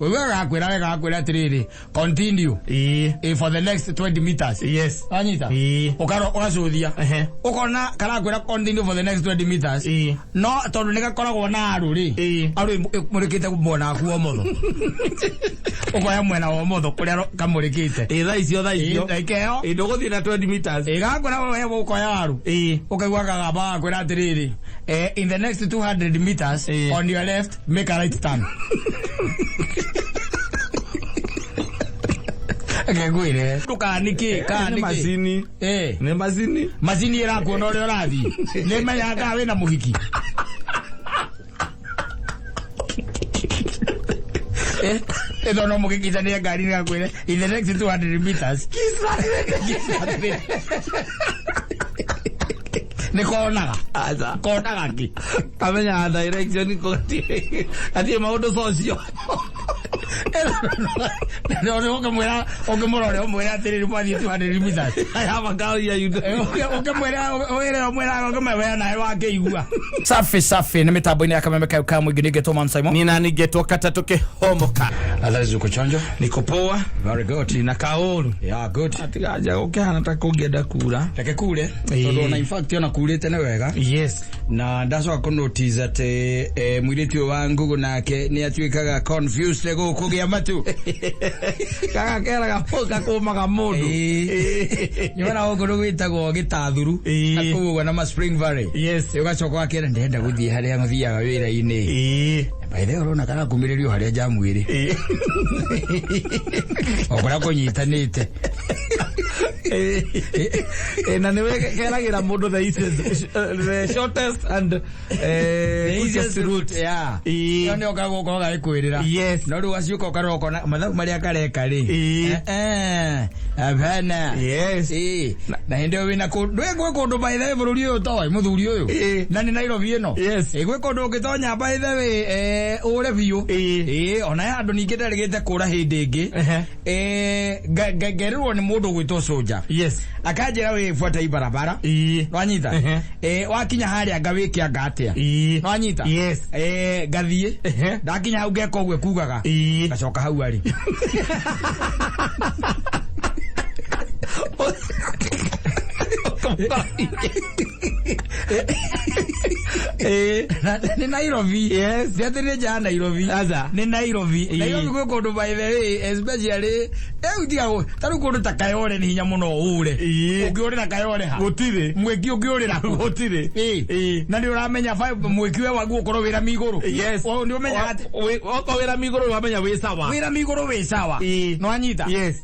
Ũiguaga gakwĩra wega gakwĩra atĩrĩrĩ, continue for the next 20 meters. Wanyita? Ũkaro ũgacũthia. Ũkona karakwĩra continue for the next 20 meters. No tondũ nĩ gakoragwo na arũ rĩ. Arũ ĩmũrĩkĩte mwena waku wa ũmotho. Ũkoya mwena wa ũmotho kũrĩa kamũrĩkĩte. Ĩ thaa icio thaa icio. Ndagĩka ĩyo. Ĩ ndũgũthiĩ na 20 meters. Ĩ gakwĩra we ũkoya waru. Ũkaigua kagamba gakwĩra atĩrĩrĩ, in the next 200 meters on your left make a right turn. Reke ngwĩre. Ndũkanĩkĩ, Nĩ kanĩkĩ. macini. Nĩ macini. Macini ĩrakuona ũrĩa ũrathiĩ. Nĩ ĩmenyaga kana wĩna mũhiki. Ĩno no mũgĩkitania ngari nĩgakwĩre in the next 200 meters. Nĩ konaga. Aca. Konaga kĩ? Kamenyaga direction ko gatirĩ gatirĩ maũndũ social. No nĩ ũkĩmwĩra ũkĩmũrore ũmwĩre atĩrĩrĩ mwathiĩ 200 meters. I have a girl here you don't. Ũkĩmwĩra wĩre ũmwĩra ũkĩmwĩra nawe wakĩigua. Safi safi nĩ mĩtambo-inĩ ya kameme kayo ka mũingĩ ningĩ Thomas Simon. Nina ningetwo katatũ kĩhomoka. Otherwise uko chonjo? Niko poa. Very good. Nina kaũru. Yeah, good. Atigaja gũkĩhana ta kũngĩenda kura. Reke kure tondũ ona in fact ona kurĩte nĩ wega. Yes. Na ndacoka kũ notice atĩ mũirĩtu ũyũ wa Ngugu nake nĩ atuĩkaga confused gũkũ gĩa matu. Gaka keraga gakũmaga mũndũ. Nĩwona gũkũ nĩ gwĩtagwo gĩtathuru. Na kũu ũguo na ma Spring Valley. Yes. Ũgacoka ũgakĩra ndĩrenda gũthiĩ harĩa thiaga wĩra-inĩ. By the way ũrona karakumĩrĩrio harĩa jamu ĩrĩ. O kũrĩa kũnyitanĩte. Na nĩwe keragĩra mũndũ the easiest, the shortest and quickest route. Yeah. Ĩyo nĩyo kagũka gagĩkwĩrĩra. Yes. No rĩu gaciũka ũkarora ũkona mathabu marĩa kareka rĩ. Hapana. Yes. Na hĩndĩ ĩyo wĩna kũndũ gwĩ kũndũ by the way bũrũri ũyũ ũtoĩ mũthuri ũyũ. Na nĩ Nairobi ĩno. Yes. Gwĩ kũndũ ũngĩtonya by the way ũre biũ. Ona he handũ ningĩ nderĩgĩte kũra hĩndĩ ĩngĩ. Ngerĩrwo nĩ mũndũ ũgwĩtwo Soja. Yes. Akanjĩra wĩ buata i barabara. Nwanyita? Wakinya harĩa ngawĩke anga atĩa? Nwanyita? Yes. Ngathiĩ. Ndakinya hau ngeka ũguo kugaga. Ngacoka hau arĩ. Nĩ Nairobi. Yes. Ti atĩ nĩ nja ya Nairobi. Aca. Nĩ Nairobi. Nairobi gwĩ kũndũ by the way especially rĩu tiga ta rĩu kũndũ ta Kayole nĩ hinya mũno ũre. Ũngĩũrĩra Kayole ha? Gũtirĩ. Mwĩki ũngĩũrĩra kũ? Gũtirĩ. Na nĩ ũramenya mwĩki we waguo ũkorwo wĩra migũrũ. Yes. Nĩ ũmenyaga atĩ Okorwo wĩra migũrũ wamenya wĩ sawa. wĩra migũrũ wĩ sawa. Nĩwanyita? Yes.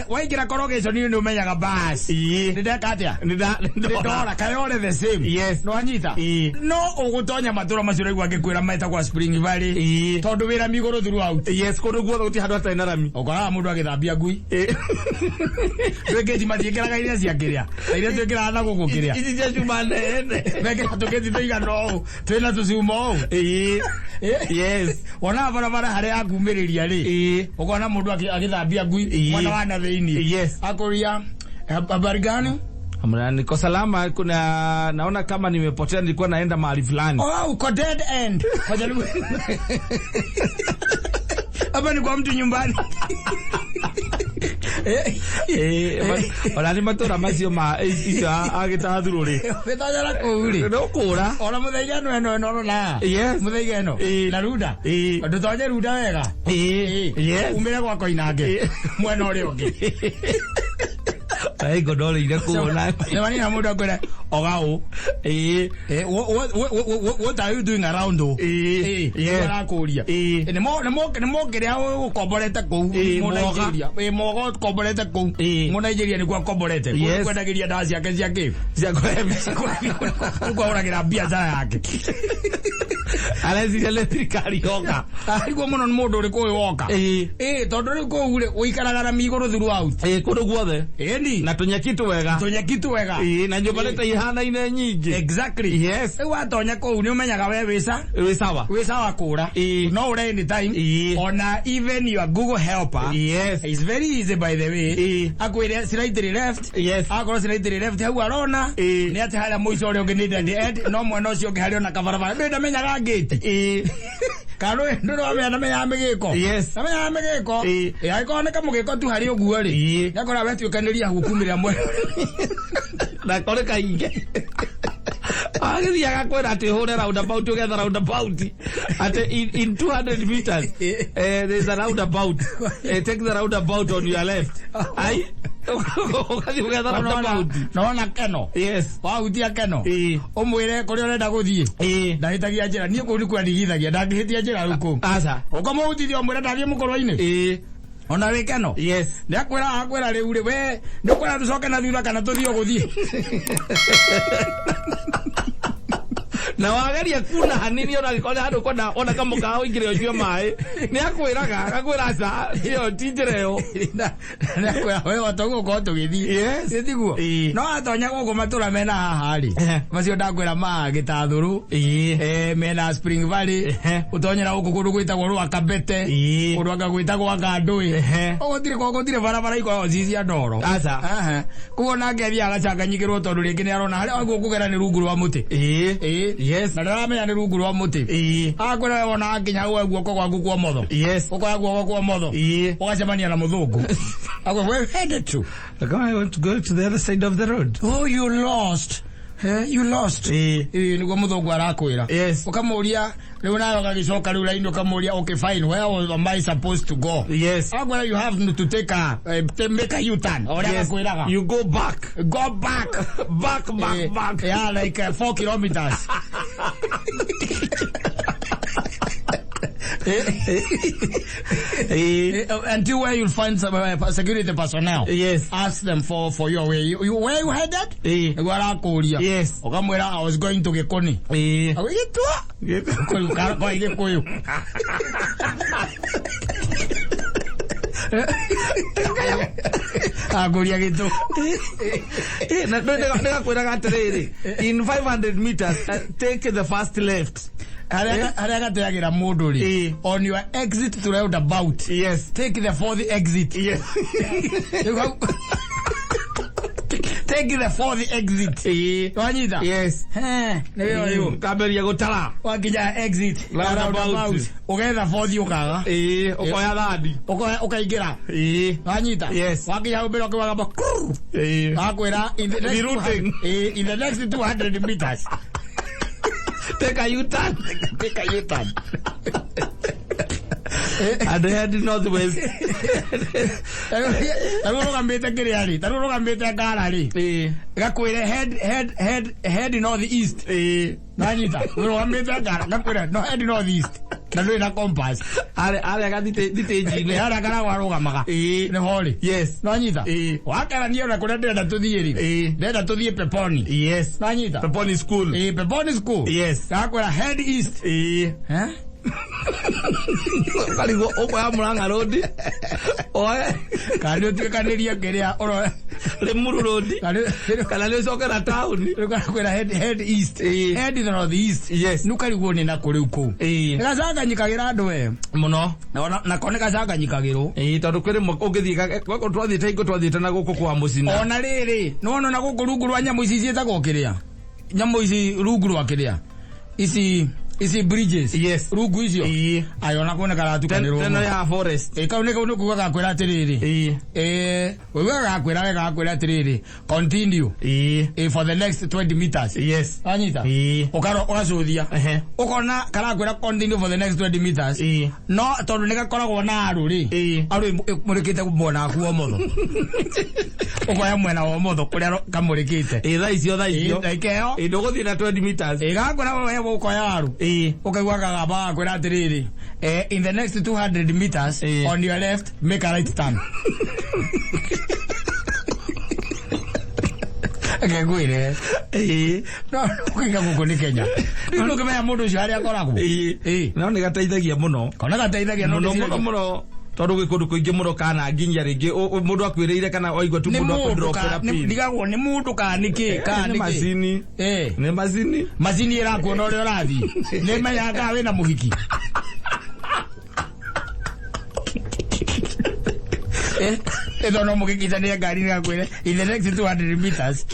Waingĩra korogation nĩ ũmenyaga bas. Nĩ ndeka atĩa? Nĩ ndora Kayole the same. Yes. Nĩwanyita? No ũgũtonya matũra macio ũraigua ngĩkwĩra metagwo Spring Valley. Tondũ wĩra migũrũ throughout. Yes, kũndũ guothe gũtirĩ handũ hatarĩ na rami. Ũkoraga mũndũ agĩthambia ngui. Twĩkĩti matiĩkĩraga iria cia kĩrĩa. Ta iria twĩkĩraga na gũkũ kĩrĩa. Ici cia cuma nene. Mekĩra tũkĩti tũigana ũũ. Twĩna tũcuma ũũ. Yes. Wonaga barabara harĩa yakumĩrĩria rĩ. Ũkona mũndũ agĩthambia ngui mwena wa na thĩinĩ. Yes. Akũria habari gani? Amna, niko salama. Kuna naona kama nimepotea, nilikuwa naenda mahali fulani. Oh, uko dead end. Kwa Jaluo. Hapa ni kwa mtu nyumbani. Ona nĩ matũra macio ma icio agĩtathurũ rĩ. Gĩtonyera kũu rĩ. No kũra. Ona mũthaiga ĩno ĩno ĩno ũrona. Yes. Mũthaiga ĩno. Na runda. Ndũtonye runda wega. Yes. Umĩre gwa Koinange. Mwena ũrĩa ũngĩ. Ai ngondorĩire kuona. Nĩ na mũndũ akwĩra oga ũ. What are you doing around ũ? Yes. Arakũria. Nĩ mũkĩrĩa ũkomborete kũu. Mwoga. Mwoga ũkomborete kũu. Mũ Nigeria nĩkuo akomborete. Yes. Kwendagĩria ndawa ciake cia kĩ? Cia kũhe Nĩkuo ahũragĩra biacara yake. Areciria nĩ thirikari yoka. Arigwo mũno nĩ mũndũ ũrĩkũ ũyũ woka. Tondũ rĩu kũu rĩ ũikaraga na migũrũ throughout. Kũndũ guothe. Ĩni. Na tũnyeki twega. Tũnyeki twega. Na nyũmba nĩ ta ihanaine nyingĩ. Exactly. Yes. Rĩu watonya kũu nĩ ũmenyaga we wĩca. Wĩ sawa. Wĩ sawa kũra. No ũre anytime. Ona even your Google helper. Yes. It's very easy by the way. Akwĩre slightly left. Yes. Akorwo slightly left hau arona. Nĩ atĩ harĩa mũico ũrĩa ũngĩ nĩ dead end no mwena ũcio ũngĩ harĩ ona kabarabara. Ndũĩ ndamenyaga gate. Kana ndå ramenya na menya mĩgĩko. Yes. Na menya mĩgĩko. Ĩĩ. Ĩ angĩkorwo nĩ kamũgĩko tu harĩ ũguo rĩ. Ĩĩ. Nĩakora wetuĩkanĩria hukumĩrĩra mwena. Na kore kaingĩ agĩthiaga kwĩra atĩ hũre roundabout, ũgetha roundabout atĩ in 200 meters, there's a roundabout, take the roundabout on your left. Ai, ũgathiĩ ũgetha roundabout. Nona keno. Yes. Wahutia keno. Ĩĩ. Ũmwĩre kũrĩa ũrenda gũthiĩ. Ĩĩ. Ndahĩtagia njĩra. Niĩ kũu nĩkuo ndigithagia. Ndangĩhĩtia njĩra rĩu kũu. Aca. Ũkamũhutithia ũmwĩre ndathiĩ mũkũrwa-inĩ. Ĩĩ. Ona wĩ keno. Yes. Nĩakwĩra akwĩra rĩu rĩ we nĩũkwĩra tũcoke na thutha kana tũthiĩ o gũthiĩ. Na wageria kuna hanini ona angĩkorwo nĩ handũ kwenda ona kamũkawa ũingĩre ũnyue maĩ, nĩ akwĩraga, agakwĩra aca, ĩyo ti njĩra ĩyo. Nĩakwĩra we watoguo ũkorwo tũgĩthiĩ. Yes. Ĩ tiguo? Ĩĩ. No atonya gũkũ matũra mena haha rĩ. Ehe. Macio ndakwĩra ma Gĩtathũrũ. Ĩĩ. Mena Spring Valley. Ehe. Ũtonyera gũkũ kũndũ gwĩtagwo Rwakabete. Ĩĩ. Kũndũ anga gwĩtagwo Ngandũĩ. Ehe. Gũtirĩ gũtirĩ barabara ikoragwo ci cia ndoro. Aca. Ehe. Koguo nake athiaga agacanganyikĩrwo tondũ rĩngĩ nĩarona harĩa agwo kũgera nĩ rungu rwa mũtĩ. Ĩĩ. Ĩĩ. Yes. Na ndaramenya nĩ rungu rwa mũtĩ. Ĩĩ. Akwĩra we wona akinya woe guoko gwaku kwa motho. Yes. Ũkoya guoko kwa motho. Ĩĩ. Ũgacemania na mũthũngũ. Akwĩra where headed to? I want to go to the other side of the road. Oh, you lost. You lost. Ĩĩ. Ĩĩ nĩguo mũthũngũ arakwĩra. Yes. Ũkamũria rĩu nawe ũgagĩcoka rĩu raini ũkamũria, okay, fine, where was am I supposed to go? Yes. Akwĩra you have to take a to make a U-turn. Ũrĩa Yes. agakwĩraga. You go back. Go back. Back, back, back. Yeah, like 4 kilometers. Ĩĩ. Until where you'll find some security personnel. Yes. Ask them for your way. You, where you headed? Ĩĩ. Nĩguo arakũria. Yes. Ũkamwĩra I was going to Gĩkũni. Ĩĩ. Agĩgĩtua. Gĩkũyũ kwa Gĩkũyũ. Akũria gĩtũ. Ĩĩ, na nĩgakwĩraga atĩrĩrĩ, in 500 meters, take the first left. Harĩa gateagĩra mũndũ rĩ. Ĩĩ. On your exit to roundabout. Yes. Take the fourth exit. Yes. Take the fourth exit. Ĩĩ. Wanyita? Yes. He, nĩ wĩra ũyũ. Kambĩrĩria gũtara. Wakinya exit. Roundabout. Ũgetha fourth ũkaga. Ĩĩ, ũkoya thandi. Ũkaingĩra. Ĩĩ. Wanyita? Yes. Wakinya hau mbere ũkĩgamba krrr. Ĩĩ. Akwĩra in the next Rerouting. 200, in the next 200 meters. Take a U-turn. Take a U-turn. And head northwest. Tarĩu ũrũgamĩte kĩrĩa rĩ, tarĩu ũrũgamĩte ngara rĩ. Ĩĩ. Gakwĩre head north east. Ĩĩ. Nanyita, ũrũgamĩte ngara, gakwĩra no head north east. Na ndũrĩ na compass. Arĩa gathitĩnji-inĩ. Nĩ harĩa karagwo arũgamaga. Ĩĩ. Nĩ ho rĩ. Yes. Nanyita. Ĩĩ. Wakarania ona kũrĩa ndĩrenda tũthiĩ rĩ. Ĩĩ. Ndĩrenda tũthiĩ Peponi. Yes. Nanyita. Peponi school. Ĩĩ, Peponi school. Yes. Gakwĩra head east. Ĩĩ. Eh? Ũkarigwo ũkoya Murang'a Road. Oe. Kana nĩ ũtuĩkanĩrie kĩrĩa ũro Limuru Road. Kana Kana nĩ ũcoke na taũni. rĩu gakwĩra head east. Ĩĩ. Head north east. Yes. Nĩ ũkarigwo nĩ nakũ rĩu kũu. Ĩĩ. Nĩ gacanganyikagĩra andũ we. Mũno. Nako nĩ gacanganyikagĩrwo. Ĩĩ, tondũ kwĩ rĩmwe ũngĩthiĩ gũkũ twathiĩte hingo twathiĩte na gũkũ kwa mũcina. Ona rĩrĩ, nĩwona ona gũkũ rungu rwa nyamũ ici ciĩtagwo kĩrĩa? Nyamũ ici rungu rwa kĩrĩa? Ici bridges. Yes. Rungu icio. Ĩĩ. Ayo ona kuo nĩ karatukanĩrwo. Teno ya forest. Ĩ kau nĩ kau nĩ kuga gakwĩra atĩrĩrĩ. Ĩĩ. Ĩ, ũiguaga gakwĩra we gakwĩra atĩrĩrĩ, continue. Ĩĩ. Ĩ for the next 20 meters. Yes. Wanyita? Ĩĩ. Ũkaro ũgacũthia. Ehe. Ũkona karakwĩra continue for the next 20 meters. Ĩĩ. No tondũ nĩ gakoragwo na arũ rĩ. Ĩĩ. Arũ ĩmũrĩkĩte mwena waku wa ũmotho. Ũkoya mwena wa ũmotho kũrĩa kamũrĩkĩte. Ĩĩ, thaa icio, thaa icio. Ĩĩ, ĩyo. Ĩĩ, ndũgũthiĩ na 20 meters. Ĩ gakwĩra we ũkoya waru. Ĩĩ. Ũkaigua kagamba gakwĩra atĩrĩrĩ, in the next 200 meters Ĩĩ. on your left make a right turn. Ngegwire. Ĩĩ. No ũkaiga gũkũ nĩ Kenya. Rĩu ndũngĩmenya mũndũ ũcio harĩa akoragwo. Ĩĩ. Ĩĩ. No nĩ gateithagia mũno. Kona gateithagia no Mũno ndĩciragia- mũno mũno. Tondũ gwĩ kũndũ kũingĩ mũno kana nginya rĩngĩ mũndũ akwĩrĩire kana waigua tu Nĩ mũndũ mũndũ akũndropera ka pin. ndigagwo nĩ mũndũ kana nĩkĩ kana Nĩ nĩkĩ. macini. Ĩĩ. Nĩ macini. Macini ĩrakuona ũrĩa ũrathiĩ. Nĩ ĩmenyaga kana wĩna mũhiki. Ĩtho no mũgĩkicania ngari nĩgakwĩre in the next 200 meters.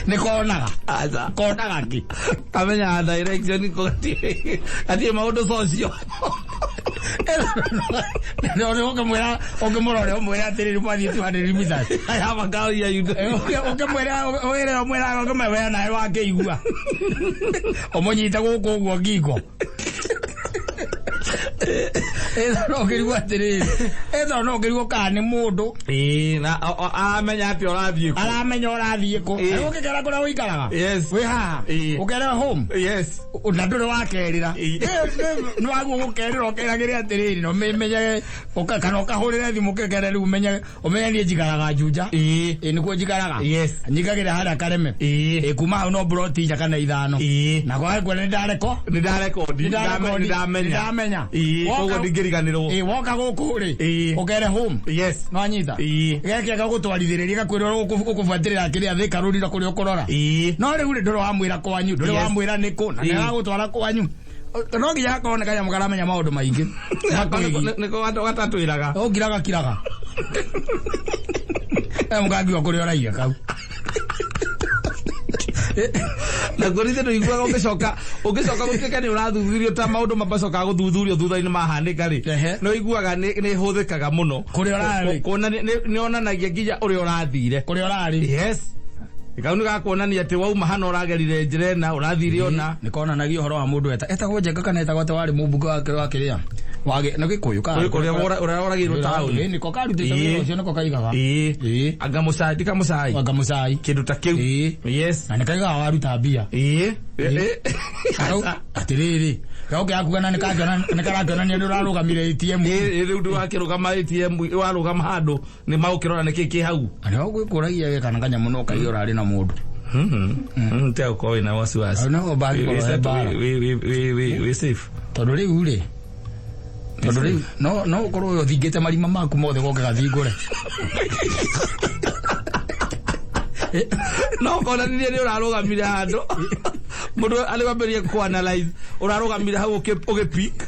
Nĩ konaga. Aca. Konaga kĩ? Kamenyaga direction ko gatirĩ maũndũ socio. No nĩ ũkĩmwĩra ũkĩmũrore ũmwĩre atĩrĩrĩ mwathiĩ 200 meters. I have a girl here you don't. Ũkĩmwĩra wĩre ũmwĩra ũkĩmwĩra nawe wakĩigua. Ũmũnyite gũkũ ũguo ngingo. Ĩtho no ũkĩrigwo atĩrĩrĩ. Ĩtho no ũkĩrigwo kana nĩ mũndũ Ĩĩ na aramenya atĩ ũrathiĩ kũ. Aramenya ũrathiĩ kũ. Ĩĩ. Rĩu ũkĩkera kũrĩa ũikaraga. Yes. Wĩ haha. Ĩĩ. Ũkere home. Yes. Na ndũrĩ wakerĩra. Ĩĩ. Nĩ waguo gũkerĩra ũkeragĩre atĩrĩrĩ na ũmenyage kana ũkahũrĩre thimũ ũkĩkere rĩu ũmenye ũmenye niĩ njikaraga Juja. Ĩĩ. Ĩĩ nĩkuo njikaraga. Yes. Nyingagĩra harĩa Kareme. Ĩĩ. Ĩĩ kuma hau no mburoti inya kana ithano. Ĩĩ. Na kwa kwene nĩ ndareko. Nĩ ndarekondi. Nĩ ndarekondi. Nĩ ndamenya. Nĩ ndamenya. Ĩĩ koguo ndingĩriganĩrwo. Ĩĩ woka gũkũ rĩ. Ĩĩ. Ũkere home. Yes. Nĩwanyita? Ĩĩ. Geke gagũtwarithĩrĩria gakwĩra ũkũbuatĩrĩra kĩrĩa Thika Road na kũrĩa ũkũrora. Ĩĩ. No rĩu rĩ ndũrĩ wamwĩra kwanyu, ndũrĩ Yes. wamwĩra nĩkũ na Ĩĩ. nĩaragũtwara kwanyu. No nginya hakorwo nĩ kanyamũ karamenya maũndũ maingĩ. Gakwĩgiĩ. Nĩko gatatwĩraga. Ũngiraga kiraga. Mũkangiwa kũrĩa ũraiga kau. Na kũrĩ ndå iguaga ũgĩcoka ũgĩcoka gũtuĩka nĩ ũrathuthurio ta maũndũ mabacokaga gũthuthurio thutha-inĩ mahanĩka rĩ Ehe. nĩ ũiguaga nĩ hũthĩkaga mũno Kũrĩa ũrarĩ. Kuona nĩ onanagia nginya ũrĩa ũrathire. Kũrĩa ũrarĩ. Yes, kau nĩ gakuonania atĩ wauma hana ũragerire njĩra ĩna ũrathire ona. Nĩ konanagia ũhoro wa mũndũ etagwo Njenga kana etagwo atĩ warĩ mũmbunge wa kĩrĩa wa nĩ Gĩkũyũ ka ũrĩa ũrĩa oragĩirwo taũni. Ĩĩ, nĩko karutĩte wĩra ũcio nĩko kaigaga. Ĩĩ. Ĩĩ. Anga mũcai ndika mũcai. Anga mũcai. Kĩndũ ta kĩu. Ĩĩ. Yes. Na nĩ kaigaga waruta mbia. Ĩĩ. Kau atĩrĩrĩ kau kĩrakuga na nĩ karakĩonania nĩ ũrarũgamire ATM. Ĩĩ rĩu ndwakĩrũgama ATM warũgama handũ nĩ magũkĩrora nĩkĩ kĩ hau. Na nĩho gwĩkũragia kana kanyamũ no kaiga ũrarĩ na mũndũ. Tiga gũkorwo wĩna wasiwasi. Hau naho bangĩkorwo he mbara. Wĩ safe. Tondũ rĩu rĩ tondũ rĩu no ũkorwo ũthingĩte marima maku mothe goke gathingũre. No konanirie nĩ ũrarũgamire handũ mũndũ arĩ wambĩrĩrie ku analyze ũrarũgamire hau ũgĩ pick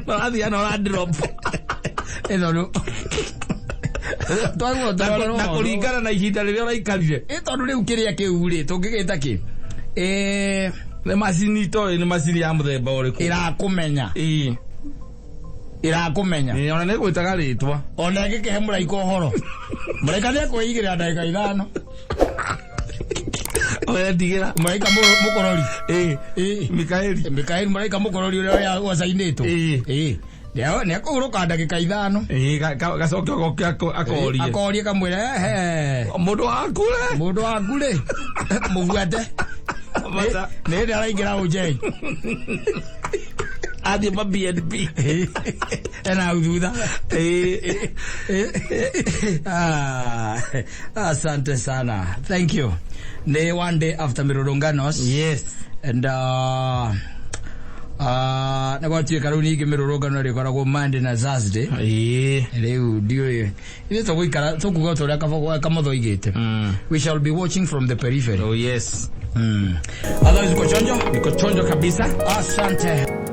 ũrathiĩ na ũra drop. Ĩ tondũ twaigua Na kũringana na ihinda rĩrĩa ũraikarire. Ĩ tondũ rĩu kĩrĩa kĩu rĩ tũngĩgĩta kĩ ĩ nĩ macini itoĩ nĩ macini ya mũthemba ũrĩkũ ĩrakũmenya. Ĩĩ. Ĩrakũmenya. Ĩĩ, ona nĩ gwĩtaga rĩtwa. Ona ĩngĩkĩhe mũraika ũhoro mũraika nĩ ekwĩigĩrĩra ndagĩka ithano. Oya ndigĩra. Mũraika mũkorori. Ĩĩ. Ĩĩ. Mikaeli. Mikaeli mũraika mũkorori ũrĩa wacainĩtwo. Ĩĩ. Ĩĩ nĩ ekũhurũka ndagĩka ithano. Ĩĩ gacoke goke akorie. Akorie kamwĩre ehe mũndũ waku rĩ mũndũ waku rĩ mũbuate nĩ hĩndĩ araingĩra ũnjei athiĩ ma BNB ena hau thutha. Asante sana, thank you. Ni one day after mirurunganos. Yes. And nĩ gwatuĩka rĩu ningĩ mĩrũrũngano ĩrĩkoragwo Monday na Thursday. Ĩĩ. Rĩu ndiũĩ ithuĩ tũgũikara tũkuga ta ũrĩa Kamotho oigĩte, we shall be watching from the periphery. Oh yes. Otherwise uko chonjo? Niko chonjo kabisa. Asante.